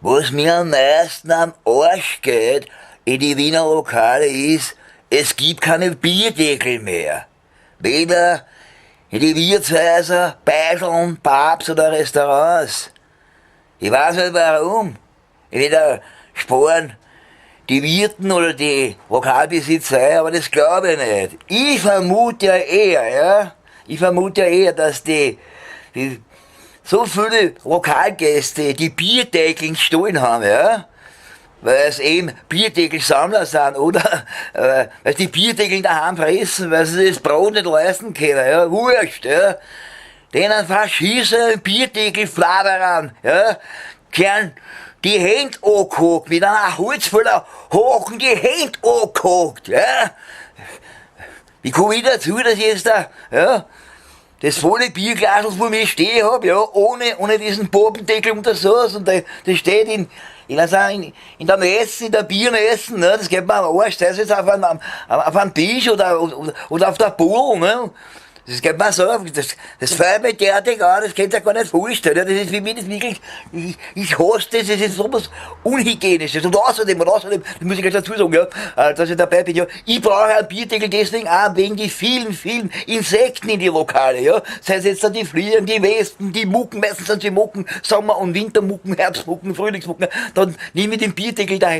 Was mir am meisten am Arsch geht in die Wiener Lokale ist, es gibt keine Bierdeckel mehr. Weder in die Wirtshäuser, Beiseln, Pubs oder Restaurants. Ich weiß nicht, warum. Entweder sparen die Wirten oder die Lokalbesitzer ein, aber das glaube ich nicht. Ich vermute ja eher, ja, ich vermute ja eher, dass die so viele Lokalgäste die Bierdeckel gestohlen haben, ja, weil es eben Bierdeckelsammler sind, oder weil sie die Bierdeckel daheim fressen, weil sie das Brot nicht leisten können, ja, wurscht, ja. Denen verschissenen Bierdeckelfladerern, ja, kehren die Hände angehakt, mit einer Holzfäller Haken die Hände angehakt, ja. Wie komme ich dazu, dass ich jetzt da, ja, das volle Bierglasl vor mir stehen hab, ja, ohne diesen Popendeckel und das so, und das steht in der Messe, in der Biermessen, ne, das geht mir am Arsch, sei es jetzt auf einem Tisch oder auf der Bull, ne. Das geht mir so, das fällt mir derartig an, das könnt ihr gar nicht vorstellen. Ja, das ist für mich das wirklich, ich hasse das, das ist so was Unhygienisches. Und außerdem, das muss ich gleich dazu sagen, ja, dass ich dabei bin, ja, ich brauche einen Bierdeckel deswegen auch wegen die vielen, vielen Insekten in die Lokale, ja. Sei es jetzt dann die Fliegen, die Wespen, die Mucken, meistens sind sie Mucken, Sommer- und Wintermucken, Herbstmucken, Frühlingsmucken. Dann nehme ich den Bierdeckel da,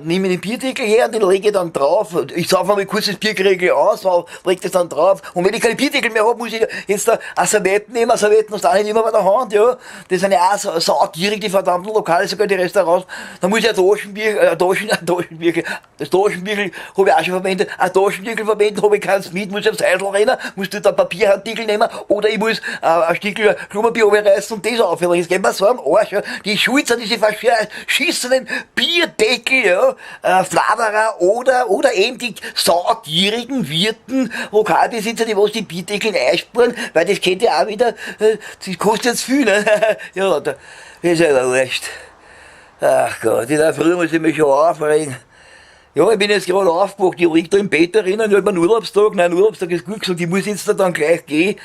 nehme ich den Bierdeckel her und den lege ich dann drauf. Ich sauf einmal kurz das Bierkriegel aus, leg das dann drauf. Und wenn ich keine Bierdeckel mehr hab, muss ich jetzt da eine Servietten nehmen, Servietten hast du auch nicht immer bei der Hand, ja. Das sind ja auch so saugierig, die verdammten Lokale, sogar die Restaurants. Da muss ich ein Taschenbier, Taschenbier, das Taschenbier habe ich auch schon verwendet, ein Taschentüchel verwenden, habe ich keins mit, muss ich aufs Häusl rennen, muss dort ein Papierhandtüchel nehmen oder ich muss ein Stück Klopapier runterreißen und das aufhören. Das geht mir so am Arsch, ja. Die Schuld sind diese verschissenen Bierdeckel, ja, Fladerer oder eben die saugierigen Wirten, Lokalbesitzer, die was die Bierdeckel einsparen, weil das kennt ja auch wieder, das kostet jetzt viel, ne? Ja, da ist ja wurscht. Ach Gott, in der Früh muss ich mich schon aufregen. Ja, ich bin jetzt gerade aufgewacht, ich lieg da im Bett drinnen, ich hab einen Urlaubstag, nein, Urlaubstag ist gut gesagt, ich muss jetzt da dann gleich gehen.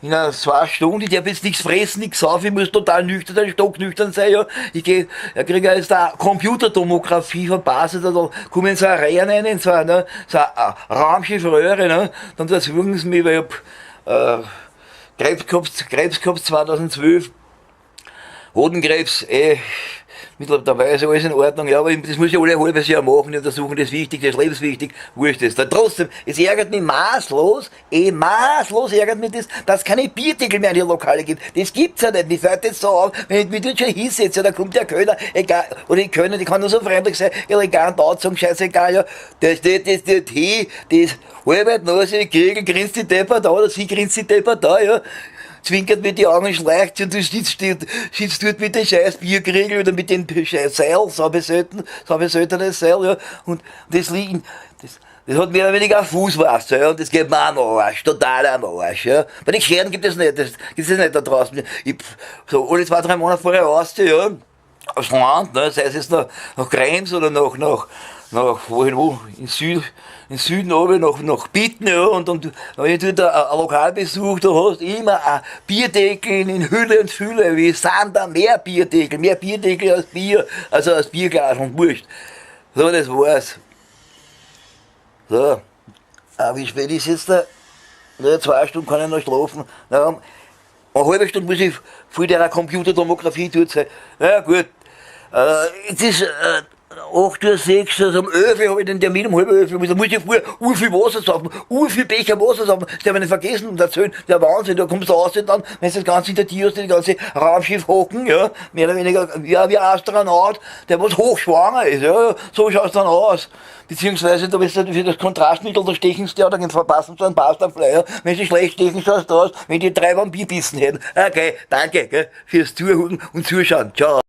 In einer 2 Stunden, ich darf jetzt nichts fressen, nichts saufen, ich muss total nüchtern sein, stocknüchtern sein, ja. Ich geh, ich kriege jetzt da Computertomographie verpasst, da komme ich in so eine Reihe rein, in so eine, ne, so eine Raumschiffröhre, ne. Dann untersuchen sie mich, weil ich hab Krebs gehabt 2012, Hodenkrebs, mittlerweile ist alles in Ordnung, ja, aber das muss ich alle halbes Jahr machen, die untersuchen, das ist wichtig, das ist lebenswichtig, wurscht ist. Dann trotzdem, es ärgert mich maßlos, eh maßlos ärgert mich das, dass es keine Bierdeckel mehr in die Lokale gibt. Das gibt's ja nicht. Mich fällt das so auf, wenn ich mich dort schon hinsetze, da kommt der Kellner, egal, oder die Kellner, die kann nur so freundlich sein, elegant anzogen, scheißegal, ja, der steht das dort hin, das halbe Nase, die Kriegel, grinst die deppert da, oder sie grinst die deppert da, ja, zwinkert mit die Augen, schleicht und du sitzt dort mit dem scheiß Bierkriegel oder mit dem scheiß Seil, das habe ich selten, das habe ich selten, das Seil, ja, und das liegt, das hat mehr oder weniger Fußwasser, ja, und das geht mir am Arsch, total am Arsch, ja. Bei den Gscheren gibt es nicht, das gibt es nicht da draußen. Ich, so alle 2, 3 Monate fahre ich raus, ja, aufs Land, ne, sei es jetzt nach Krems oder nach wohin, wo, in Süden runter, nach Bitten, ja, und wenn du dort ein Lokal besuchst, da hast du immer ein Bierdeckel in Hülle und Fülle, wie sind da mehr Bierdeckel als Bier, also als Bierglas und wurscht. So, das war's. So, ah, wie spät ist jetzt da? Na, 2 Stunden kann ich noch schlafen. Na, eine halbe Stunde muss ich vor der Computertomographie dort sein. Na ja, gut. Jetzt ist 8.06 Uhr, also um 11 Uhr habe ich den Termin, um halb elf. Da muss ich vorher ur viel Wasser saufen, ur viel Becher Wasser saufen. Das darf ich nicht vergessen und erzählen. Der Wahnsinn, da kommst du raus und dann, wenn du das Ganze hinter dir hast, die ganze Raumschiff hocken, ja, mehr oder weniger, ja, wie ein Astronaut, der was hochschwanger ist, ja, so schaut's dann aus. Beziehungsweise, da bist du für das Kontrastmittel, da stechen sie dir, dann verpassen sie einen Pasta-Flyer. Wenn sie schlecht stechen, schaust du aus, wenn die drei Vampirbissen hätten. Okay, danke, gell, fürs Zuhören und Zuschauen. Ciao.